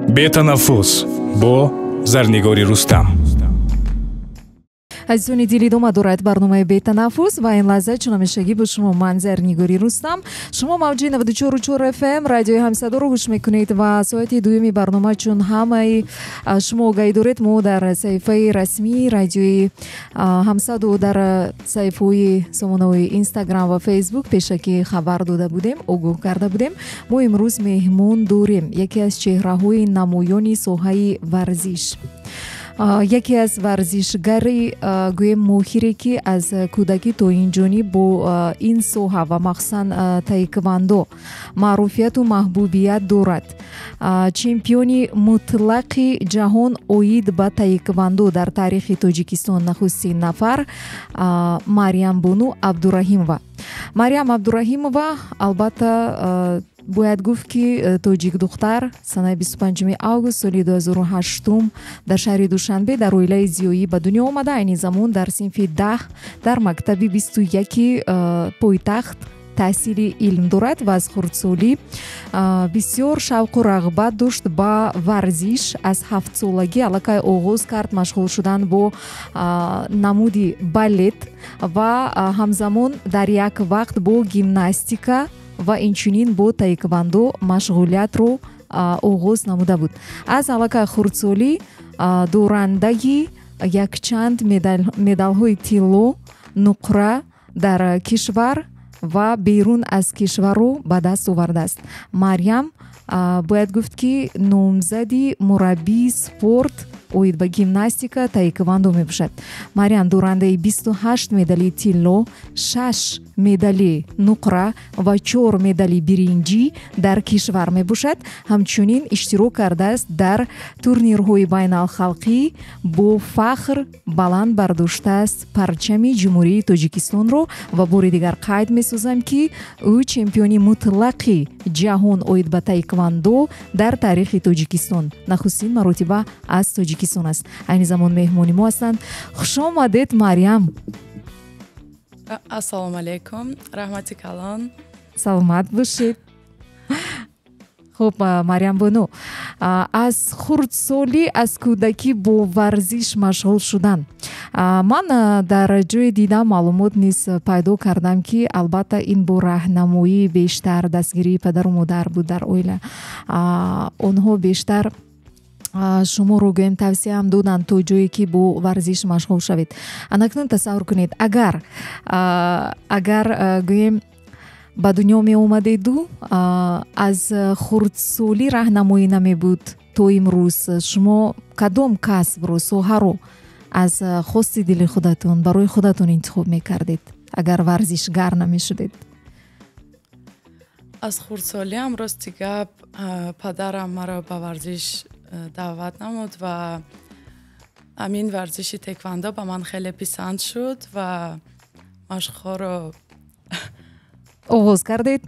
Бетанаффус бо Зарнигори Рустам. Азизони дил, идома дорад барномаи «Бетанаффус» ва ин лаҳза чун ҳамешагӣ бо шумо ман, Зарнигори Рустам. Шумо мавҷи 94,4 FM радиои Ҳамсадоро гӯш мекунед ва соати дуюми барнома, чун ҳамаи шумо огаҳӣ доред, мо дар саҳифаи расмии радиои Ҳамсадо, дар саҳифаҳои сомонаҳои Инстаграм ва Фейсбук пешакӣ хабар дода будем, огоҳ карда будем. Мо имрӯз меҳмон дорем яке аз чеҳраҳои намоёни соҳаи варзиш, яке аз варзишгари, гӯем, моҳире, ки аз кӯдакӣ то ин ҷониб бо ин соҳа ва махсусан таеквандо маъруфияту маҳбубият дорад, чемпиони мутлақи ҷаҳон оид ба таеквандо дар таърихи Тоҷикистон, нахустин нафар, Марьямбону Абдураҳимова. Марьям Абдураҳимова, албатта, бояд гуфт, ки тоҷикдухтар санаи 25 август соли 2008 дар шаҳри Душанбе дар оилаи зиёӣ ба дунё омада, айни замон дар синфи 10 дар мактаби 21-и пойтахт таҳсили илм дорад ва аз хурдсолӣ бисёр шавқу рағбат дошт ба варзиш. Аз 7-солагӣ аллакай оғоз кард машғул шудан бо намуди балет ва ҳамзамон дар як вақт бо гимнастика ва инчунин бо таеквандо машғулиятро оғоз намуда буд. Аз аллакай хурдсолӣ дорандаи якчанд медалҳои тилло, нуқра дар кишвар ва берун аз кишварро ба даст овардааст. Марьям, бояд гуфт, ки номзади мураббии спорт оид ба гимнастика, таеквандо мебошад. Марьям дорандаи 28 медали тилло, шаш медали нуқра ва чор медали биринҷӣ дар кишвар мебошад. Ҳамчунин иштирок кардааст дар турнирҳои байналхалқӣ, бо фахр баланд бардоштааст парчами Ҷумҳурии Тоҷикистонро. Ва бори дигар қайд месозам, ки ӯ чемпиони мутлақи ҷаҳон оид ба таеквандо дар таърихи Тоҷикистон нахустин маротиба аз Тоҷикистон аст. Айни замон меҳмони мо ҳастанд. Хушомадед, Марьям! Ассалому алайкум, раҳмати калон. Саломат бошед. Хуб, Марьямбону, аз хурдсолӣ, аз кӯдакӣ бо варзиш машғул шудан, ман дар ҷои дидам, маълумот низ пайдо кардам, ки албатта ин бо раҳнамоии бештар, дастгирии падару модар буд. Дар оила онҳо бештар шуморо, гӯем, тавсияам доданд то ҷое, ки бо варзиш машғул шавед. Анакнун тасаввур кунед, агар, гӯем, ба дунё меомадеду аз хурдсолӣ раҳнамоӣ намебуд, то имрӯз шумо кадом касбро, соҳаро аз хости дили худатон барои худатон интихоб мекардед, агар варзишгар намешудед? Аз хурдсолиам, рости гап, падарам маро ба варзиш даъват намуд ва ҳамин варзиши теквандо ба ман хеле писанд шуд ва машқҳоро оғоз кардед.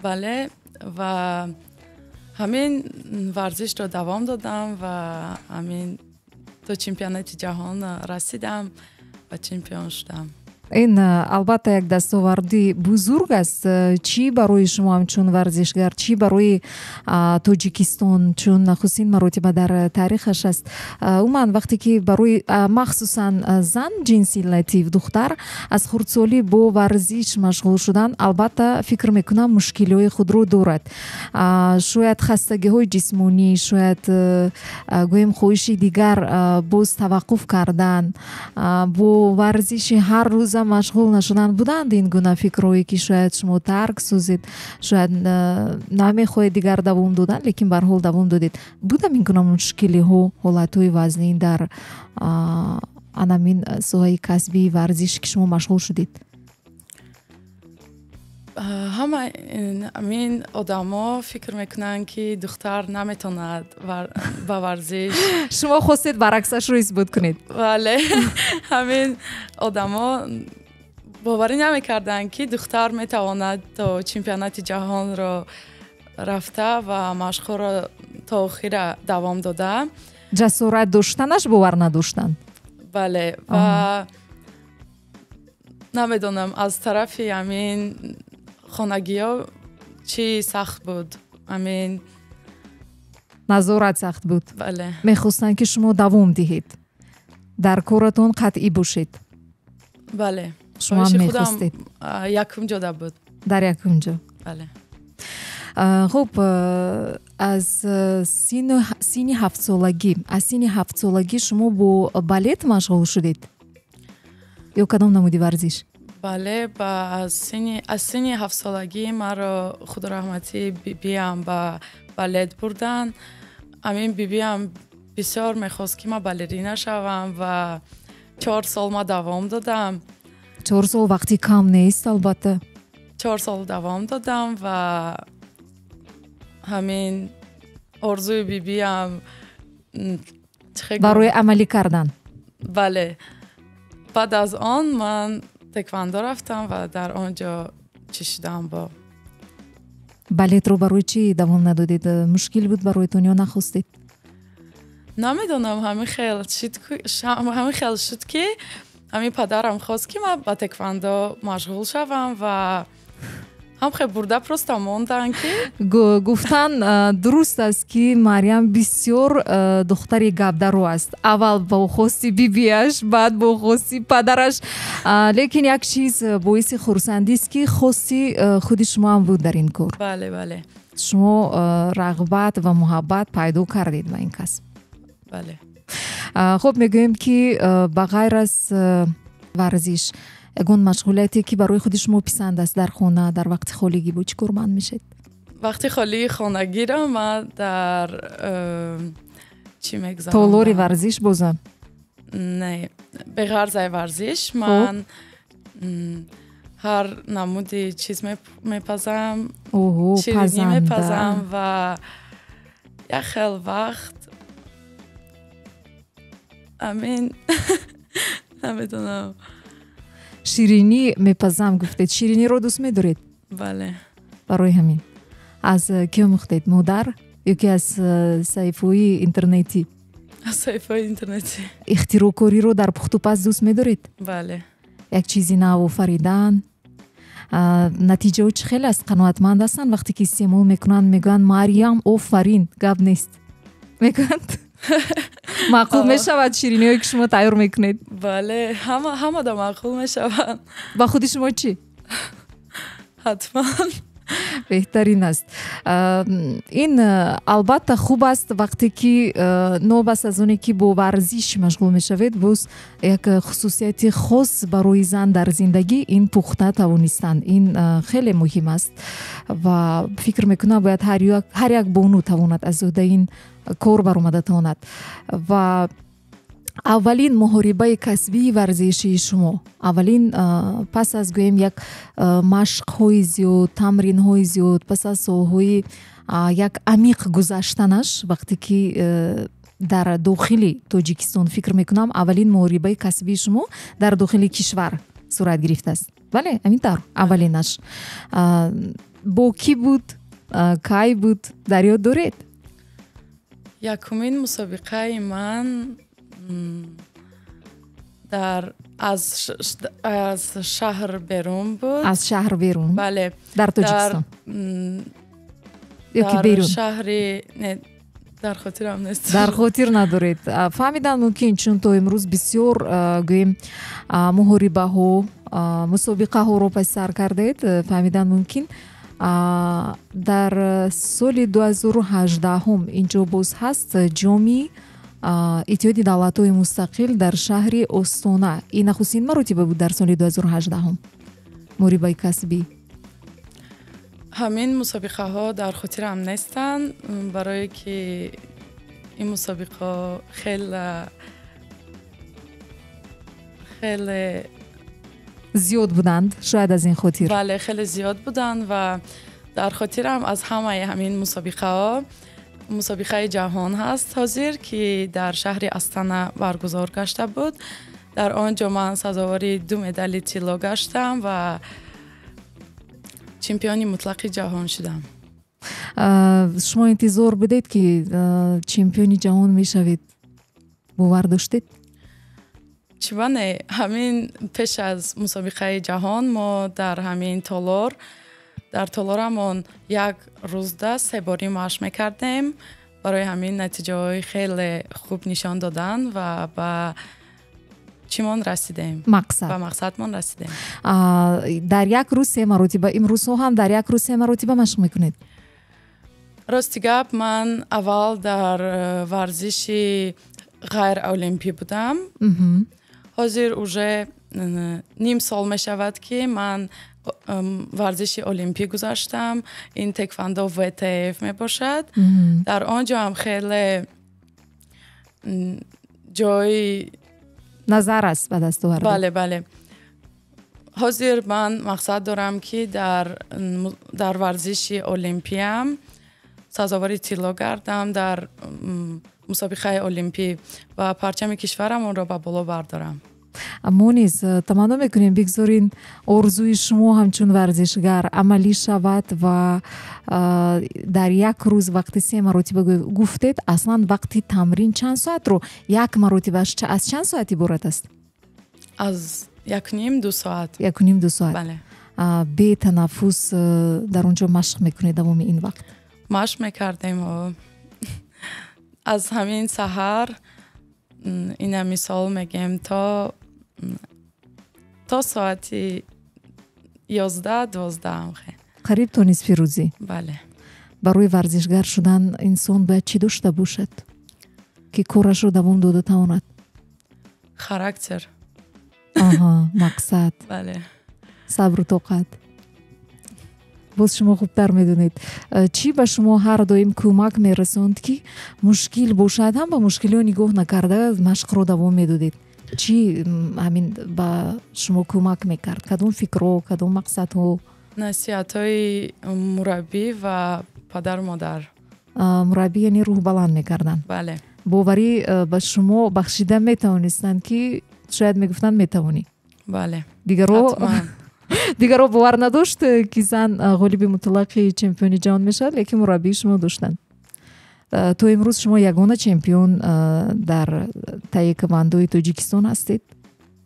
Бале, ва ҳамин варзишро давом додам ва ҳамин то чемпионати ҷаҳон расидам ва чемпион шудам. Ин албатта як дастоварди бузург аст чӣ барои шумо ҳамчун варзишгар, чӣ барои Тоҷикистон, чун нахустин маротиба дар таърихаш аст. Умуман, вақте ки барои махсусан зан, ҷинси латиф, духтар, аз хурдсолӣ бо варзиш машғул шудан, албатта, фикр мекунам, мушкилиҳои худро дорад. Шояд хастагиҳои ҷисмонӣ, шояд, гӯем, хоҳиши дигар боз таваққуф кардан, бо варзиши ҳар рӯза машғул нашудан. Буданд ин гуна фикрҳое, ки шояд шумо тарк созед, шояд намехоҳед дигар давом додан, лекин барҳол давом додед? Будам ин гуна мушкилиҳо, ҳолатҳои вазнин дар анамин соҳаи касбии варзиш, ки шумо машғул шудед? Ҳама ҳамин одамо фикр мекунанд, ки духтар наметавонад ба варзиш. Шумо хостед баръаксашро исбот кунед. Бале, ҳамин одамо боварӣ намекарданд, ки духтар метавонад то чемпионати ҷаҳонро рафта ва машқҳоро то охира давом дода. Ҷасорат доштанаш бовар надоштанд. Бале, ва намедонам, аз тарафи ҳамин хонагиҳо чӣ сахт буд, ҳамин Назорат сахт буд. Бале. Мехостанд, ки шумо давом диҳед, дар коратон қатъӣ бошед. Бале. Шумо ҳам мехостед. Якум ҷода буд. Дар якум ҷо. Бале. Хуб, аз синни 7-солагӣ, аз синни 7-солагӣ шумо бо балет машғул шудед ё кадом намуди варзиш? Бале, аз синни 7-солагӣ маро худораҳматӣ бибиам ба балет бурданд. Ҳамин бибиам бисёр мехост, ки ман балерина шавам ва 4 сол ма давом додам. 4 сол вақти кам нест, албатта. 4 сол давом додам ва ҳамин орзуи бибиам барои амалӣ кардан. Бале. Баъд аз он ман тэквандо рафтам ва дар он ҷо чишидам бо. Балетро барои чӣ давом надодед? Мушкил буд бароятон ё нахостед? Намедонам, ҳамин хел шуд, ки ҳамин падарам хост, ки ман ба тэквандо машғул шавам ва ҳам хел бурда просто мондан, ки гуфтан дуруст аст, ки Марьям бисёр духтари гапдаро аст. Аввал бо хости бибиаш, баъд бо хости падараш. Лекин як чиз боиси хурсандист, ки хости худи шумо ҳам буд дар ин кор. Бале, бале. Шумо рағбат ва муҳаббат пайдо кардед ба ин касб. Бале. Хуб, мегӯем, ки ба ғайр аз варзиш ягон машғулияте, ки барои худи шумо писанд аст дар хона, дар вақти холигӣ, бо чӣ корманд мешед? Вақти холии хонагиро ман дар чӣ мегузаронам? Толори варзиш бозам? Не, беғарз ай варзиш ман ҳар намуди чиз мепазам, ширинӣ мепазам ва як хел вақт амин намедонам. Ширинӣ мепазам гуфтед. Шириниро дӯст медоред? Бале. Барои ҳамин аз кӣ омӯхтед? Модар ё ки аз саҳифаҳои интернетӣ? Аз саҳифаҳои интернетӣ. Ихтироъкориро дар пухтупаз дӯст медоред? Бале. Як чизи нав офаридан, натиҷао чӣ хел аст? Қаноатманд ҳастанд вақте ки истеъмол мекунанд, мегӯянд Марьям офарин, гап нест мегӯянд? Маъқул мешавад шириниҳое, ки шумо тайёр мекунед? Бале, ҳамада маъқул мешавад. Ба худи шумо чӣ? Ҳатман. Беҳтарин аст. Ин албатта хуб аст, вақте ки нобаст аз оне, ки бо варзиш машғул мешавед, боз як хусусияти хос барои зан дар зиндагӣ ин пухта тавонистан. Ин хеле муҳим аст ва фикр мекунам, бояд ҳар як бону тавонад аз уҳдаи ин кор баромада тавонад. Ва аввалин муҳорибаи касбии варзишии шумо, аввалин пас аз, гӯем, як машқҳои зиёд, тамринҳои зиёд, пас аз солҳои як амиқ гузаштанаш, вақте ки дар дохили Тоҷикистон, фикр мекунам, аввалин муҳорибаи касбии шумо дар дохили кишвар сурат гирифтааст. Бале, ҳамин тавр, аввалинаш бо кӣ буд, кай буд, дар ёд доред? Якумин мусобиқаи ман дар аз шаҳр берун буд. Аз шаҳр берун? Бале. Дар Тоҷикистон? Ё ки берун? Шаҳри не, дар хотирам нест. Дар хотир надоред. Фаҳмидан мумкин, чун то имрӯз бисёр, гӯем, муҳорибаҳо, мусобиқаҳоро паси сар кардед, фаҳмидан мумкин. Дар соли 2018 инҷо боз ҳаст ҷоми Иттиҳоди давлатҳои мустақил дар шаҳри Остона. Ин нахустин маротиба буд дар соли 2018 муҳорибаи касбӣ? Ҳамин мусобиқаҳо дар хотирам нестанд, барое ки ин мусобиқаҳо хеле зиёд буданд, шояд аз ин хотир. Бале, хеле зиёд буданд ва дар хотирам аз ҳамаи ҳамин мусобиқаҳо мусобиқаи ҷаҳон ҳаст ҳозир, ки дар шаҳри Астана баргузор гашта буд. Дар он ҷо ман сазовори 2 медали тилло гаштам ва чемпиони мутлақи ҷаҳон шудам. Шумо интизор будед, ки чемпиони ҷаҳон мешавед? Бовар доштед? Чиба не, ҳамин пеш аз мусобиқаи ҷаҳон мо дар ҳамин толор, дар толорамон як рӯзда 3 бори машқ мекардем. Барои ҳамин натиҷаҳои хеле хуб нишон доданд ва ба чимон расидем, мақсад, ба мақсадмон расидем. Дар як рӯз се маротиба, имрӯзҳо ҳам дар як рӯз се маротиба машқ мекунед? Рости гап, ман аввал дар варзиши ғайролимпӣ будам. Ҳозир уже ним сол мешавад, ки ман варзиши олимпӣ гузаштам. Ин теквандо ВТФ мебошад. Дар он ҷо ҳам хеле ҷои назар аст ба даст оварда. Бале, бале. Ҳозир ман мақсад дорам, ки дар варзиши олимпиам сазовори тилло гардам дар мусобиқаи олимпӣ ва парчами кишварамонро ба боло бардорам. Мо низ таманно мекунем, бигзор ин орзуи шумо ҳамчун варзишгар амалӣ шавад ва дар як рӯз вақти се маротиба гуфтед, аслан вақти тамрин чанд соатро, як маротиба аз чанд соат иборат аст? Аз 1,5-2 соат. 1,5-2 соат. Бале. Бе танаффус дар он ҷо машқ мекунед давоми ин вақт? Машқ мекардем. Аз ҳамин саҳар, ина мисол мегем, то соати 11-12. Қариб то нисфи рӯзӣ. Бале. Барои варзишгар шудан инсон бояд чӣ дошта бошад, ки корашро давом дода тавонад? Характер. Аҳа, мақсад. Бале. Сабру тоқат. Боз шумо хубтар медонед, чӣ ба шумо ҳар доим кӯмак мерасонд, ки мушкил бошад ҳам, ба мушкилиҳо нигоҳ накарда машқро давом медодед? Чӣ ҳамин ба шумо кӯмак мекард? Кадом фикрҳо, кадом мақсадҳо? Насиҳатҳои мураббӣ ва падару модар. Мураббӣ яъне рӯҳбаланд мекарданд? Бале. Боварӣ ба шумо бахшида метавонистанд, ки шояд мегуфтанд, метавонӣ? Бале. Дигарро бовар надошт, ки зан ғолиби мутлақи чемпиони ҷаҳон мешавад, лекин мураббии шумо доштанд. То имрӯз шумо ягона чемпион дар таеквондои Тоҷикистон ҳастед?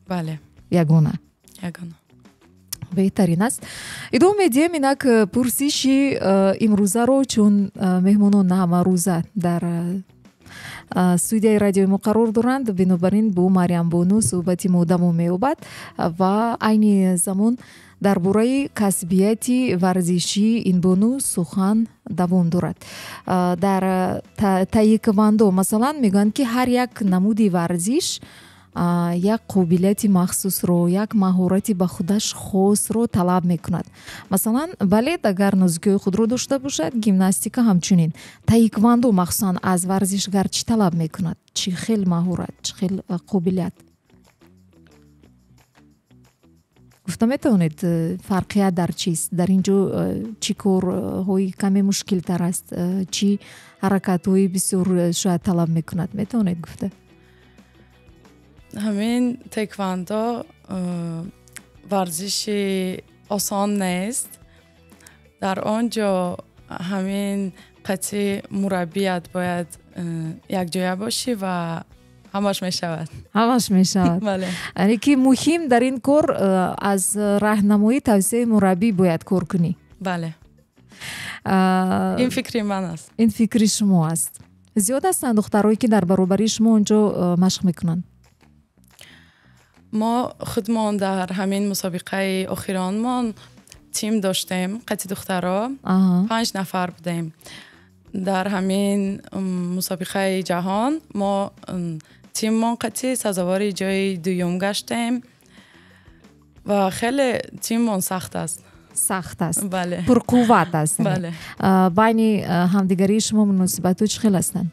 Бале. Ягона? Ягона. Беҳтарин аст. Идома медиҳем инак пурсиши имрӯзаро, чун меҳмонон на ҳамарӯза дар студияи радиои мо қарор доранд, бинобар ин бо Марьямбону суҳбати мо давом меёбад ва айни замон дар бораи касбияти варзишии ин бону сухан давом дорад. Дар таеквондо масалан мегӯянд, ки ҳар як намуди варзиш як қобилияти махсусро, як маҳорати ба худаш хосро талаб мекунад. Масалан, балет агар нозукиҳои худро дошта бошад, гимнастика ҳамчунин. Таеквондо махсусан аз варзишгар чӣ талаб мекунад? Чӣ хел маҳорат, чӣ хел қобилият? Гуфта метавонед, фарқият дар чист? Дар ин ҷо чӣ корҳои каме мушкилтар аст, чӣ ҳаракатҳои бисёр шояд талаб мекунад? Метавонед гуфта? Ҳамин теквандо варзиши осон нест. Дар он ҷо ҳамин қатъи мураббият бояд якҷоя бошӣ ва ҳамаш мешавад. Ҳамаш мешавад. Бале. Яъне ки муҳим дар ин кор аз раҳнамоӣ, тавсияи мураббӣ бояд кор кунӣ. Бале. Ин фикри ман аст. Ин фикри шумо аст. Зиёд ҳастанд духтарое, ки дар баробари шумо он ҷо машқ мекунанд? Мо худмон дар ҳамин мусобиқаи охиронмон тим доштем, қатъи духтаро, 5 нафар будем. Дар ҳамин мусобиқаи ҷаҳон мо тиммон қатъи сазовори ҷои дуюм гаштем ва хеле тиммон сахт аст. Сахт аст. Бале. Пурқувват аст. Бале. Байни ҳамдигарии шумо муносибатҳо чӣ хел ҳастанд?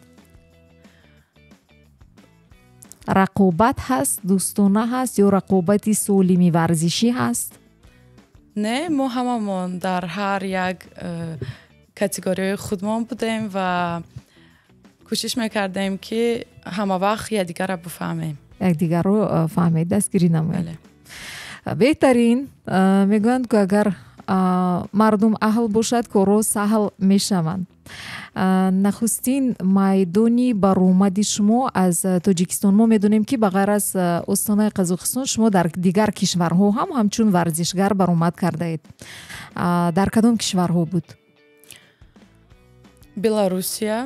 Рақобат ҳаст, дӯстона ҳаст ё рақобати солими варзишӣ ҳаст? Не, мо ҳамамон дар ҳар як категорияи худмон будем ва кӯшиш мекардем, ки ҳама вақт якдигарро бифаҳмем. Якдигарро фаҳмед, дастгирӣ намоед. Беҳтарин. Мегӯянд, ки агар мардум аҳл бошад, корҳо саҳл мешаванд. Нахустин майдони баромади шумо аз Тоҷикистон, мо медонем, ки ба ғайр аз остонаи Қазоқистон шумо дар дигар кишварҳо ҳам ҳамчун варзишгар баромад кардаед. Дар кадом кишварҳо буд? Белоруссия,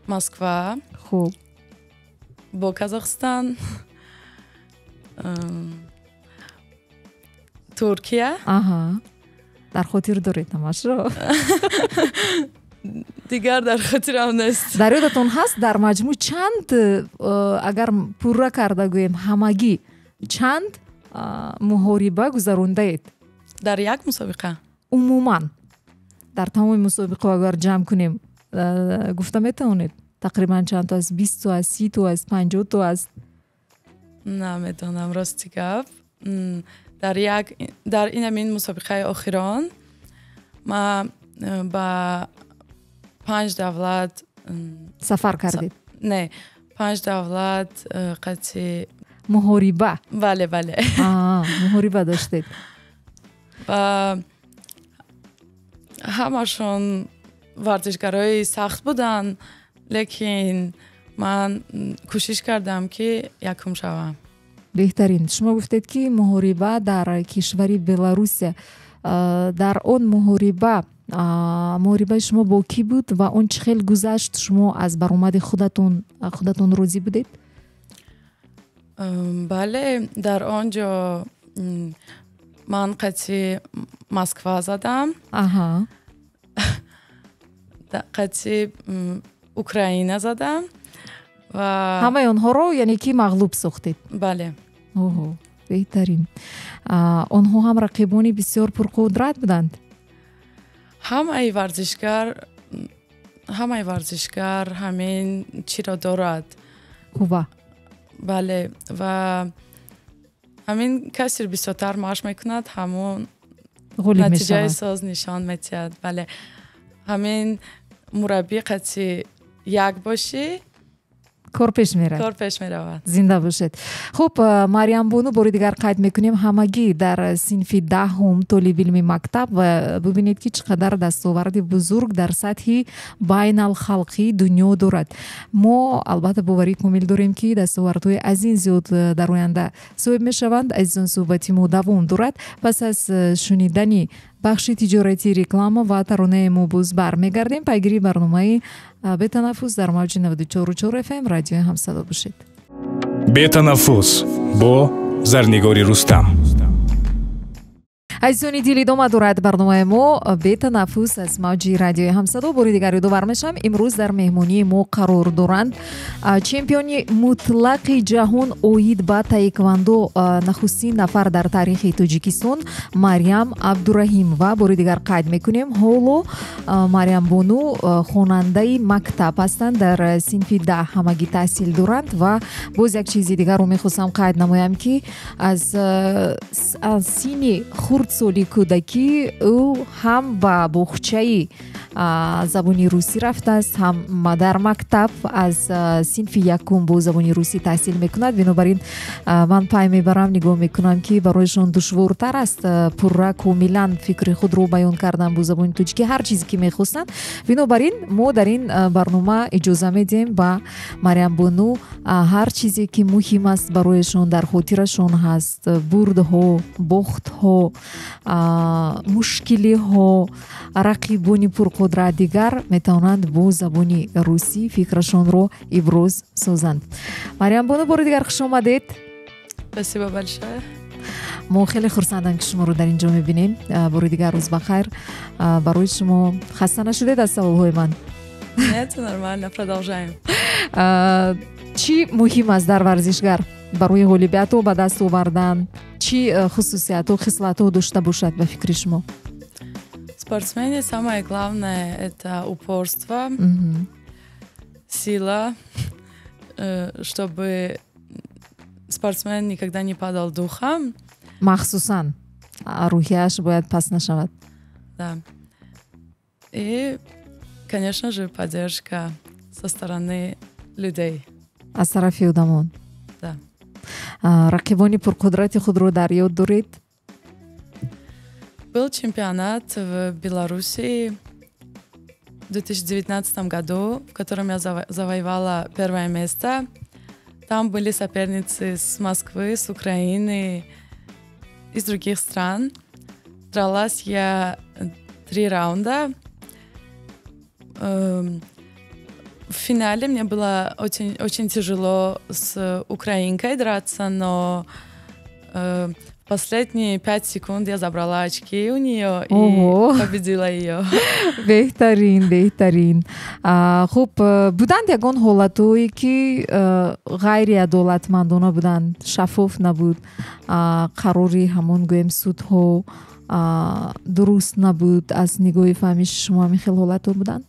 Москва, хуб, бо Казахстан, Туркия. Дар хотир доред ҳамашро? Дигар дар хотирам нест. Дар ёдатон ҳаст, дар маҷмӯъ чанд, агар пурра карда гӯем, ҳамагӣ чанд муҳориба гузарондаед? Дар як мусобиқа? Умуман дар тамоми мусобиқаҳо агар ҷамъ кунем, гуфта метавонед тақрибан чанд то аст? 20 то аст, 30 то аст, 50 то аст? Намедонам, рости гап. Дар инамин мусобиқаи охирон ма ба панҷ давлат сафар кардед? Не, панҷ давлат қатъи Муҳориба? Бале. Муҳориба доштед. Ва ҳамашон варзишгарои сахт буданд, лекин ман кӯшиш кардам, ки якум шавам. Беҳтарин. Шумо гуфтед, ки муҳориба дар кишвари Беларусия. Дар он муҳориба, муҳорибаи шумо бо кӣ буд ва он чӣ хел гузашт? Шумо аз баромади худатон розӣ будед? Бале, дар он ҷо ман қатъи Москва задам, қатъи Украина задам ва Ҳамаи онҳоро, яъне ки, мағлуб сохтед? Бале. Оҳо, беҳтарин. Онҳо ҳам рақибони бисёр пурқудрат буданд? Ҳамаи варзишгар ҳамин чиро дорад. Қувва. Бале, ва ҳамин касе бисёртар машқ мекунад, ҳамон ғолиб натиҷаи мешавад. соз нишон медиҳад. Бале, ҳамин мураббӣ қатъи як бошӣ, кор пеш меравад. Кор пеш меравад. Зинда бошед. Хуб, Марьямбону, бори дигар қайд мекунем, ҳамагӣ дар синфи 10-ум толиби илми мактаб ва бубинед, ки чӣ қадар дастоварди бузург дар сатҳи байналхалқии дунё дорад. Мо албатта боварии комил дорем, ки дастовардҳои аз ин зиёд дар оянда соҳиб мешаванд. Азизон, суҳбати мо давом дорад. Пас аз шунидани бахши тиҷоратии реклама ва таронаи мо боз бармегардем. Пайгирии барномаи «Бетанаффус» дар мавҷи 94,4 ФМ Радиои Ҳамсадо бошед. «Бетанаффус» бо Зарнигори Рустам. Азизони дил, идома дорад барномаи мо «Бетанаффус» аз мавҷи Радиои Ҳамсадо. Бори дигар ёдовар мешавам, имрӯз дар меҳмонии мо қарор доранд чемпиони мутлақи ҷаҳон оид ба таеквандо, нахустин нафар дар таърихи Тоҷикистон, Марьям Абдураҳимова. Бори дигар қайд мекунем, ҳоло Марьямбону хонандаи мактаб ҳастанд, дар синфи 10 ҳамагӣ таҳсил доранд. Ва боз як чизи дигарро мехостам қайд намоям, ки аз синни хурдсоли кӯдакӣ ӯ ҳам ба боғчаи забони русӣ рафтааст, ҳам дар мактаб аз синфи якум бо забони русӣ таҳсил мекунад. Бинобар ин ман пай мебарам, нигоҳ мекунам, ки барояшон душвортар аст пурра, комилан фикри худро баён кардан бо забони тоҷикӣ, ҳар чизе ки мехостанд. Бинобар ин мо дар ин барнома иҷоза медиҳем ба Марьямбону ҳар чизе ки муҳим аст барояшон, дар хотирашон ҳаст, бурдҳо, бохтҳо, мушкилиҳо, рақибони пурқудрат, дигар метавонанд бо забони русӣ фикрашонро иброз созанд. Марьямбону, бори дигар хуш омадед. Спасибо большое. Мо хеле хурсандам, ки шуморо дар ин ҷо мебинем. Бори дигар рӯз ба хайр барои шумо. Хаста нашудед аз саволҳои ман? Нет, нормально, продолжаем. Чӣ муҳим аст дар варзишгар барои ғолибиятҳо ба даст овардан? Чӣ хусусиятҳо, хислатҳо дошта бошад ба фикри шумо? Спортсмене самое главное — это упорство, сила, чтобы спортсмен никогда не падал духом. Махсусан рӯҳияш бояд паст нашавад. Да. И, конечно же, поддержка со стороны людей. Аз тарафи одамон. Да. Рақибони пурқудрати худро дар ёд доред? Был чемпионат в Белоруссии в 2019 году, в котором я завоевала первое место. Там были соперницы с Москвы, с Украины, из других стран. Дралась я три раунда. В финале мне было очень, очень тяжело с украинкой драться, но в последние 5 секунд я забрала очки у нее и победила ее. Беҳтарин, беҳтарин. Хуб, буданд ягон ҳолатҳое, ки ғайриадолатмандона буданд, шаффоф набуд, қарори ҳамон, гӯем, судҳо дуруст набуд? Аз нигоҳи фаҳмиши шумо ҳамин хел ҳолатҳо буданд?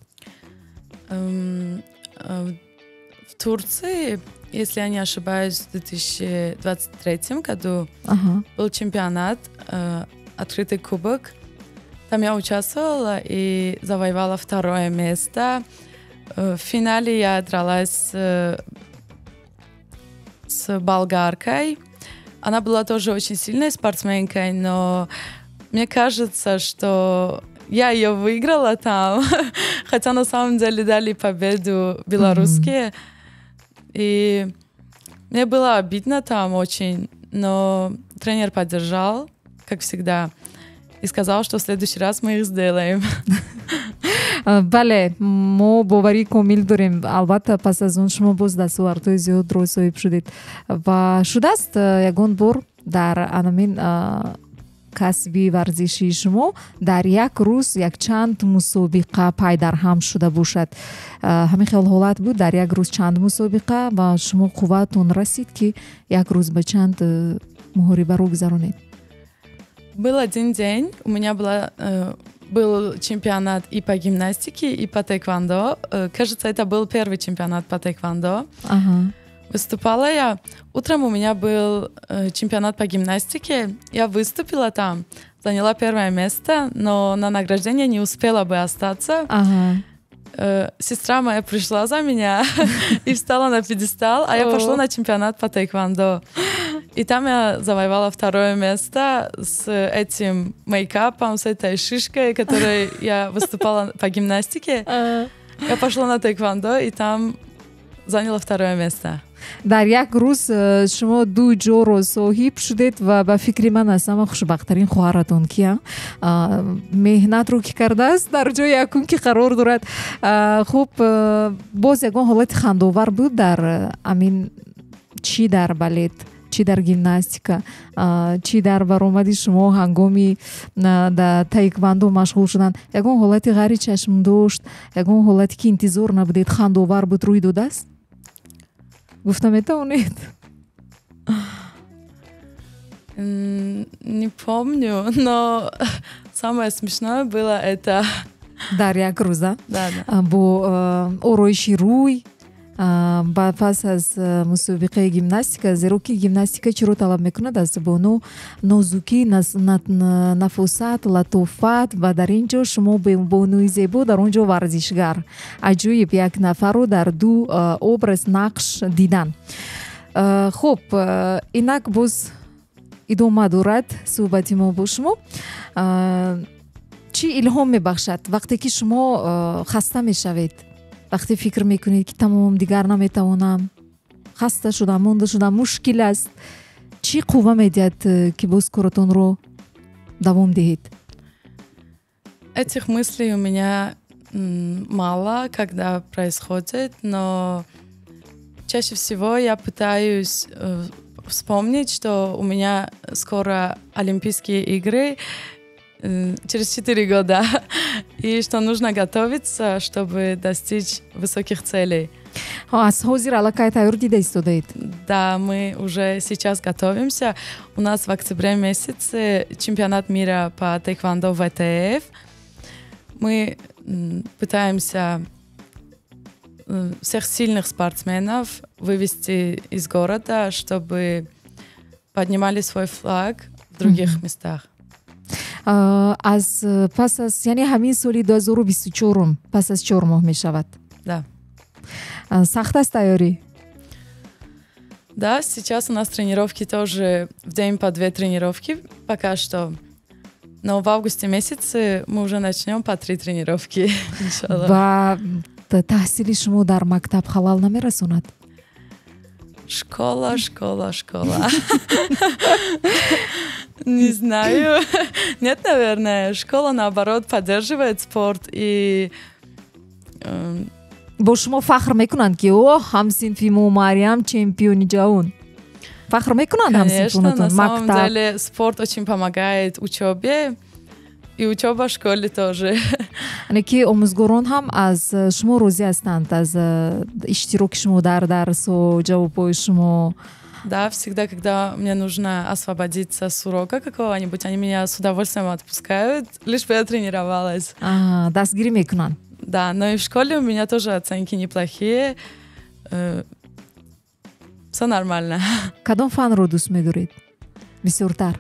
В Турции, если я не ошибаюсь, в 2023 году был чемпионат, открытый кубок. Там я участвовала и завоевала второе место. В финале я дралась с болгаркой. Она была тоже очень сильной спортсменкой, но мне кажется, что я ее выиграла там, хотя на самом деле дали победу белорусские. И мне было обидно там очень, но тренер поддержал, как всегда, и сказал, что в следующий раз мы их сделаем. Бале, мо боварии комил дорем, албатта, пас аз он шумо боз дастовардҳои зиёдро соҳиб шудед. Ва шудааст ягон бор дар анамин касби варзишии шумо дар як рӯз якчанд мусобиқа пайдарҳам шуда бошад? Ҳамин хел ҳолат буд, дар як рӯз чанд мусобиқа, ва шумо қувватон расид, ки як рӯз ба чанд муҳорибаро гузаронед? Был один день, у меня был чемпионат и по гимнастике, и по тэквондо. Кажется, это был первый чемпионат по тэквондо. Выступала я. Утром у меня был чемпионат по гимнастике. Я выступила там, заняла первое место, но на награждение не успела бы остаться. Сестра моя пришла за меня и встала на пьедестал, а я пошла на чемпионат по тэквондо. И там я завоевала второе место с этим мейкапом, с этой шишкой, которой я выступала по гимнастике. Я пошла на тэквондо и там заняла второе место. Дар як рӯз шумо ду ҷоро соҳиб шудед ва ба фикри ман, аз ҳама хушбахттарин хоҳаратон ки меҳнатро ки кардааст, дар ҷои якум ки қарор дорад. Хуб, боз ягон ҳолати хандовар буд дар амин, чӣ дар балет, чӣ дар гимнастика, чӣ дар баромади шумо ҳангоми дар таеквандо машғул шудан, ягон ҳолати ғайричашмдошт, ягон ҳолате ки интизор набудед, хандовар буд, рӯй додааст, гуфта метавонед? Не помню, но самое смешное было это. Дар як рӯза Да. бо ороиши рӯй ба пас аз мусобиқаи гимнастика, зеро ки гимнастика чиро талаб мекунад аз бону? Нозукӣ, нафосат, латофат. Ва дар ин ҷо шумо бонуи зебо, дар он ҷо варзишгар. Аҷоиб, як нафарро дар ду образ, нақш дидан. Хуб, инак боз идома дорад суҳбати мо бо шумо. Чӣ илҳом мебахшад, вақте ки шумо хаста мешавед, вақте фикр мекунед, ки тамом, дигар наметавонам, хаста шудам, монда шудам, мушкил аст, чӣ қувва медиҳад, ки боз коратонро давом диҳед? Этих мыслей у меня мало когда происходит, но чаще всего я пытаюсь вспомнить, что у меня скоро Олимпийские игры через 4 года, и что нужно готовиться, чтобы достичь высоких целей. Аз ҳозир аллакай тайёр дида истодаед? Да, мы уже сейчас готовимся. У нас в октябре месяце чемпионат мира по тэквондо ВТФ. Мы пытаемся всех сильных спортсменов вывести из города, чтобы поднимали свой флаг в других местах. Аз пас аз, яъне ҳамин соли 2024, пас аз 4 моҳ мешавад? Да. Сахт аст тайёрӣ? Да, сейчас у нас тренировки тоже в день по две тренировки пока что. Но в августе месяце мы уже начнем по три тренировки, иншаллах. Ва таҳсили шумо дар мактаб халал намерасонад? Школа, школа, школа. Не знаю. Нет, наверное. Школа, наоборот, поддерживает спорт. И Бо шумо фахр мекунанд, ки о, ҳамсинфи мо Мариям чемпиони ҷаҳон? Фахр мекунанд ҳамсинфонатон? На самом деле спорт очень помогает учебе и учеба в школе тоже. Яъне ки омӯзгорон ҳам аз шумо розӣ ҳастанд, аз иштироки шумо дар дарсу ҷавобҳои шумо? Да, всегда, когда мне нужно освободиться с урока какого-нибудь, они меня с удовольствием отпускают, лишь бы я тренировалась. Дастгирӣ мекунанд. Да, но и в школе у меня тоже оценки неплохие. Все нормально. Кадом фанро дӯст медоред бисёртар?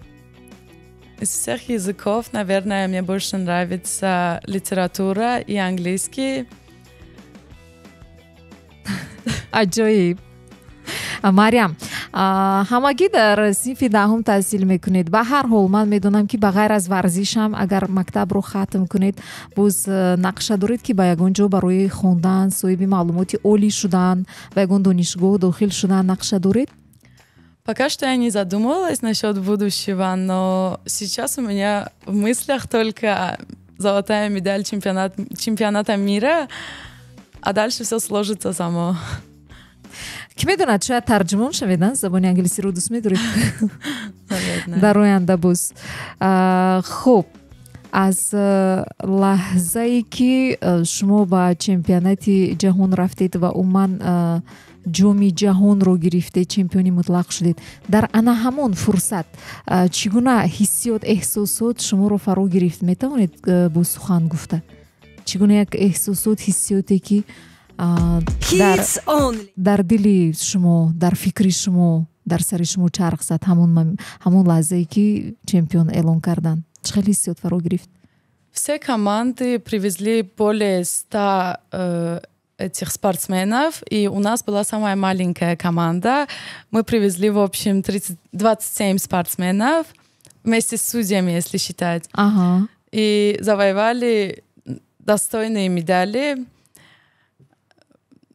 Из всех языков, наверное, мне больше нравится литература и английский. Аҷоиб! Мариям, ҳамагӣ дар синфи 10-ум таҳсил мекунед. Ба ҳар ҳол, ман медонам, ки ба ғайр аз варзишам, агар мактабро хатм кунед, боз нақша доред, ки ба ягон ҷо барои хондан, соҳиби маълумоти олӣ шудан, ба ягон донишгоҳ дохил шудан нақша доред? Пока что я не задумывалась насчет будущего, но сейчас у меня в мыслях только золотая медаль чемпионата мира, а дальше все сложится само. Ки медонад, шояд тарҷумон шавед, забони англисиро дӯст медоред дар оянда боз. Хуб, аз лаҳзае ки шумо ба чемпионати ҷаҳон рафтед ва умуман ҷоми ҷаҳонро гирифтед, чемпиони мутлақ шудед, дар ана ҳамон фурсат чӣ гуна ҳиссиёт, эҳсосот шуморо фаро гирифт? Метавонед бо сухан гуфта, чӣ гуна як эҳсосот, ҳиссиёте ки дар дили шумо, дар фикри шумо, дар сари шумо чарх зад ҳамон лаҳзае ки чемпион эълон карданд? Чӣ хел ҳиссиёт фаро гирифт? Все команды привезли более 100 этих спортсменов, и у нас была самая маленькая команда. Мы привезли, в общем, 30, 27 спортсменов, вместе с судьями, если считать. И завоевали достойные медали.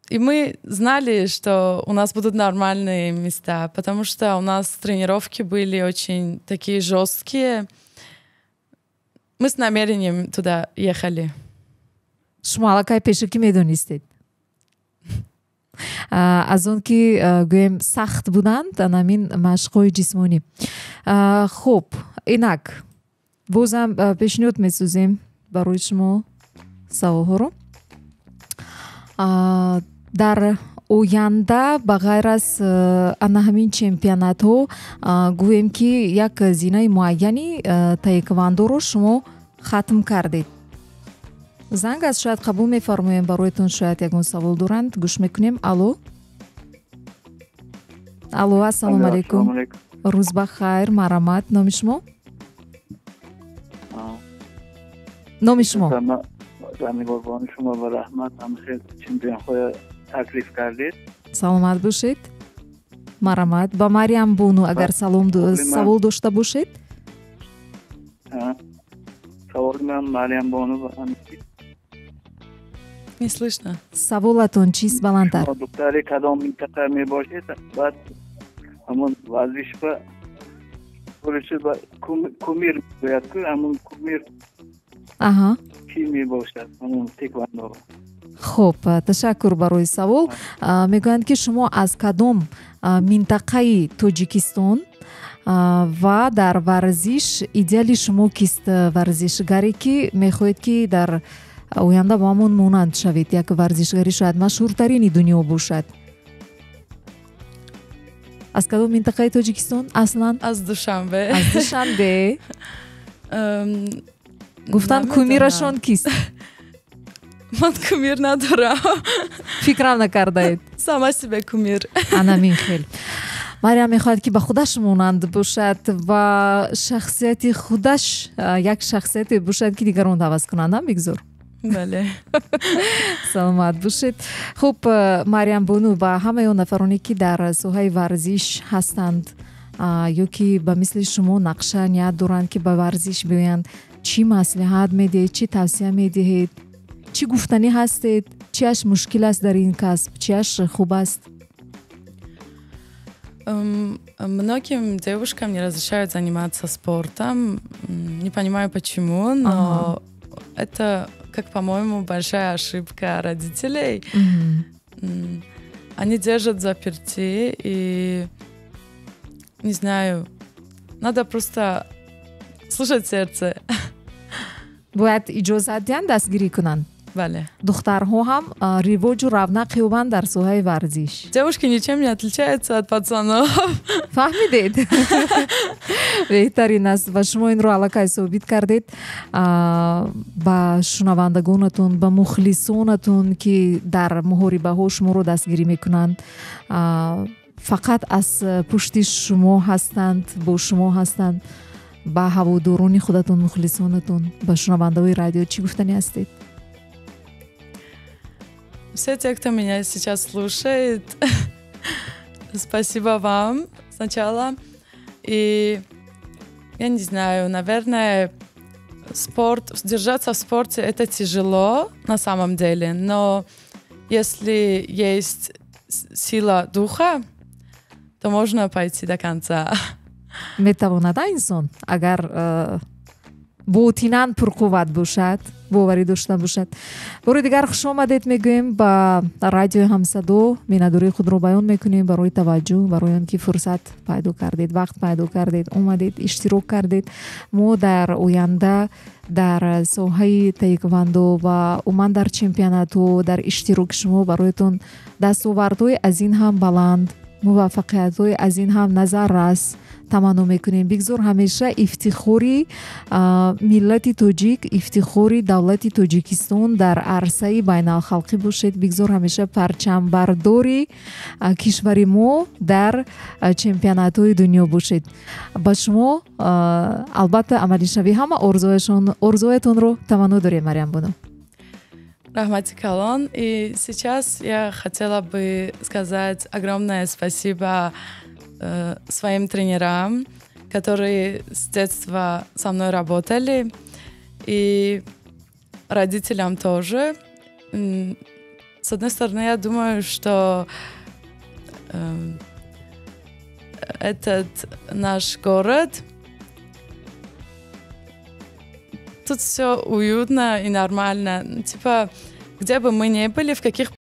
И мы знали, что у нас будут нормальные места, потому что у нас тренировки были очень такие жесткие. Мы с намерением туда ехали. Шумо аллакай пешакӣ медонистед, аз он ки, гӯем, сахт буданд анамин машқҳои ҷисмонӣ. Хуб, инак бозам пешниҳод месозем барои шумо саволҳоро. Дар оянда, ба ғайр аз ана ҳамин чемпионатҳо, гӯем ки як зинаи муайяни таеквандоро шумо хатм кардед. Занг аст, шояд қабул мефармоем, бароятон шояд ягон савол доранд. Гӯш мекунем. Алло, алло, ассалому алайкум, рӯз ба хайр, марҳамат, номи шумо, номи шумо? Заминборбони шумо ба раҳмат, ҳамхел чемпионҳоя таклиф кардед. Саломат бошед, марҳамат, ба Мариям бону агар салом, савол дошта бошед. Саволи ман Мариям бону. Не слышно. Саволатон чист, баландтар. Духтари кадом минтақа мебошед? Баъд ҳамон варзиш ба кумир мегӯяд ку, ҳамон кумир кӣ мебошад, ҳамон теквандо? Хуб, ташаккур барои савол. Мегӯянд, ки шумо аз кадом минтақаи Тоҷикистон ва дар варзиш идеали шумо кист, варзишгаре ки мехоҳед, ки дар оянда ба ҳамон монанд шавед, як варзишгари шояд машҳуртарини дунё бошад. Аз кадом минтақаи Тоҷикистон аслан? Аз Душанбе. Аз Душанбе. Гуфтанд, кумирашон кист? Ман кумир надорам. Фикрам накардаед? Сама себе кумир. Анамин хел. Мариям мехоҳад, ки ба худаш монанд бошад ва шахсияти худаш як шахсияте бошад, ки дигарон ҳавас кунанд, бигзор. Бале. Саломат бошед. Хуб, Мариям бону, ба ҳамаи он нафароне, ки дар соҳаи варзиш ҳастанд ё ки ба мисли шумо нақша, ният доранд, ки ба варзиш биёянд, чӣ маслиҳат медиҳед, чӣ тавсия медиҳед, чӣ гуфтанӣ ҳастед? Чиаш мушкил аст дар ин касб, чиаш хуб аст? Многим девушкам не разрешают заниматься спортом. Не понимаю почему, но это Как, по-моему, большая ошибка родителей. Они держат взаперти, и не знаю, надо просто слушать сердце. Бояд иҷозат диҳанд, дастгирӣ кунанд. Бале. Духтарҳо ҳам ривоҷу равнақ ёбанд дар соҳаи варзиш. Девушки ничем не отличаются от пацанов. Фаҳмидед, беҳтарин аст ва шумо инро аллакай собит кардед. Ба шунавандагонатон, ба мухлисонатон, ки дар муҳорибаҳо шуморо дастгирӣ мекунанд, фақат аз пушти шумо ҳастанд, бо шумо ҳастанд, ба ҳаводорони худатон, мухлисонатон, ба шунавандаҳои радио чӣ гуфтанӣ ҳастед? Все те, кто меня сейчас слушает, спасибо вам сначала. И я не знаю, наверное, спорт, держаться в спорте — это тяжело на самом деле, но если есть сила духа, то можно пойти до конца. Метавонад инсон, агар ботинан пурқувват бошад, боварӣ дошта бошад. Бори дигар хуш омадед мегӯем ба радиои Ҳамсадо. Миннатдории худро баён мекунем барои таваҷҷӯҳ, барои он ки фурсат пайдо кардед, вақт пайдо кардед, омадед, иштирок кардед. Мо дар оянда дар соҳаи таеквандо ва умуман дар чемпионатҳо, дар иштироки шумо бароятон дастовардҳои аз ин ҳам баланд, муваффақиятҳои аз ин ҳам назаррас таманно мекунем. Бигзор ҳамеша ифтихори миллати тоҷик, ифтихори давлати Тоҷикистон дар арсаи байналхалқӣ бошед. Бигзор ҳамеша парчамбардори кишвари мо дар чемпионатҳои дунё бошед. Ба шумо албатта амалишавӣ ҳама орзуҳоятонро таманно дорем, Марьямбону. Раҳмати калон. И сейчас я хотела бы сказать огромное спасибо своим тренерам, которые с детства со мной работали, и родителям тоже. С одной стороны, я думаю, что этот наш город, тут все уютно и нормально. Типа, где бы мы ни были, в каких